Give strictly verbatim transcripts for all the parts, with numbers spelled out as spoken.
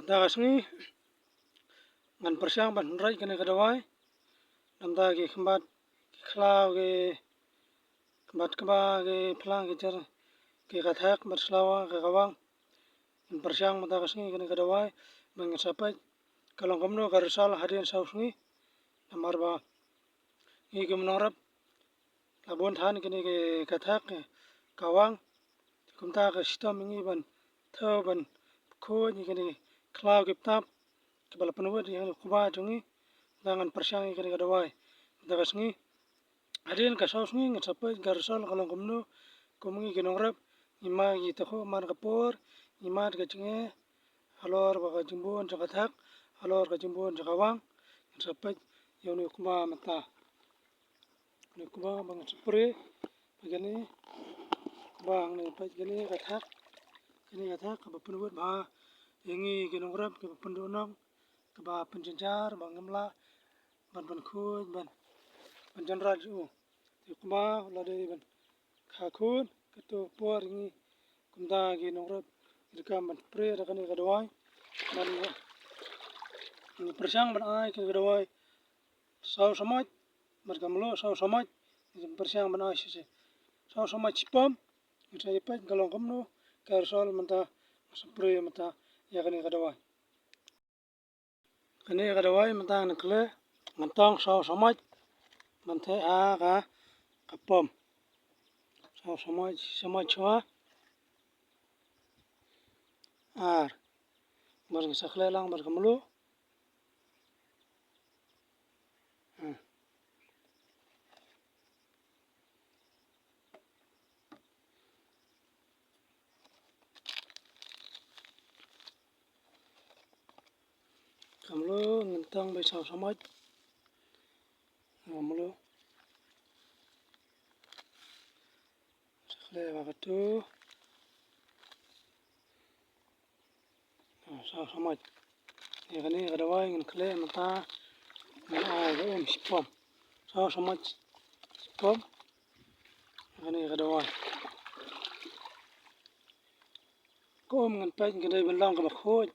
Da ka sngi ngan pyrshang ban hynrei kane ka dawai. Namar ki khmat ki khlaw ki khmat kba ki phlang ki jer ki kathak bad slawa ki kawang. Ngan pyrshang mynta ka sngi kane ka dawai. Ban ngan sa peit ka long kumno ka result hadien saw sngi. Namar ba ngi ki nongrep la bun than kine ki kathak ki kawang. Kumta ka shitom ngi ban thew ban khuid ngi kine ki khlaw ki btap kiba la pynwit ïa kane ka kba jong ngi. Da ngan pyrshang ïa kane ka dawai mynta ka sngi. Hadien ka saw sngi ngan sa peit ka result ka long kumno. Kum ngi ki nongrep ngi mad ngi te khuid man ka por ngi mad ka jingeh halor ba ka jingbun jong ka thak halor ka jingbun jong ka wang. Ngan sa peit ïa une u kba mynta. Une u kba ba ngan spray ba kane kba ngan peit kane ka thak kane ka thak kaba pynwit ba ïa ngi ki nongrep kiba pynduhnong kaba pynjynjar ba ngim lah ban ban khuid ban ban jynjar ju. Te kba la dei ban kha khun kato por ngi kumta ki nongrep ngi kam ban spray da kane ka dawai. Ban ngi pyrshang ban ai kane ka dawai saw samoit bad ka mluh saw samoit. Ngi pyrshang ban ai shisha saw samoit shipom. Ngi sa ïa peit ka long kumno ka result mynta ngi spray mynta ïa kane ka dawai. Kane ka dawai mynta ngan khleh ngan tong saw samoit ban theh ha ka ka pom. Saw samoit samoit shuwa. Ar bad ngan sa khleh lang bad ka mluh. Hmm. Ka mluh ngan tong beit saw samoit. Ka mluh. Sa khleh ba katu. Saw samoit. Ïa kane ka dawai ngan khleh mynta ngan ai ka um shipom. Saw samoit shipom. Ïa kane ka dawai. Ka um ngan peit ka dei ban long kaba khuid.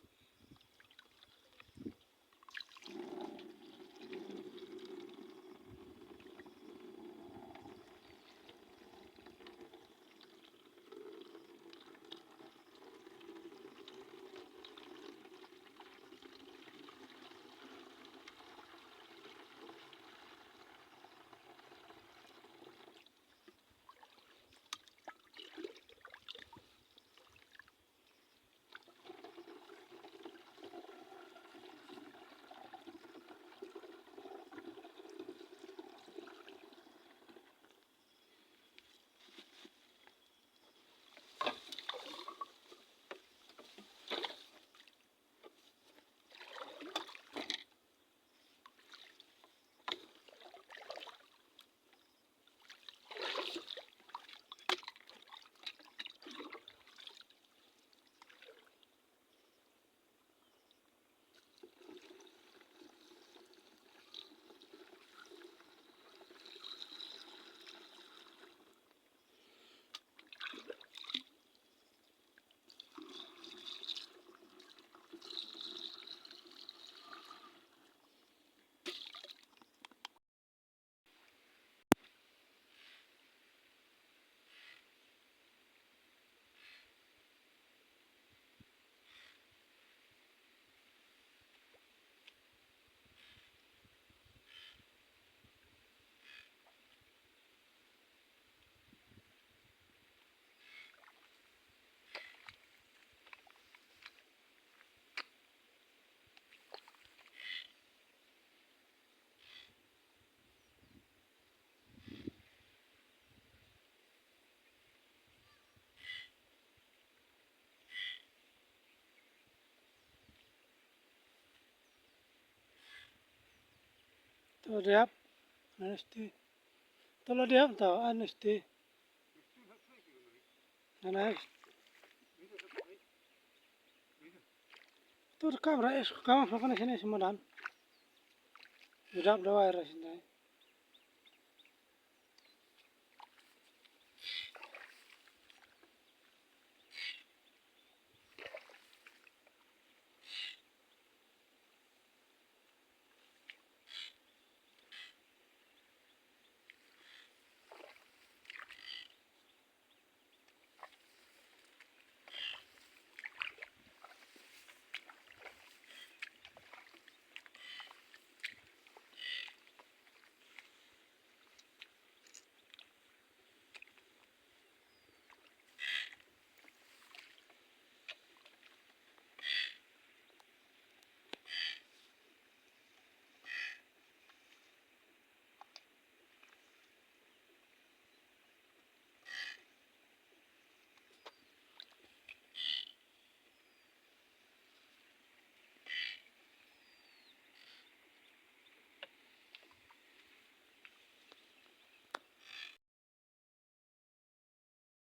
To diap, anesti. To lo diap to, anesti. Anesti. To kamera es, kamera apa nih sini semua dan. Diap dawai ra sini.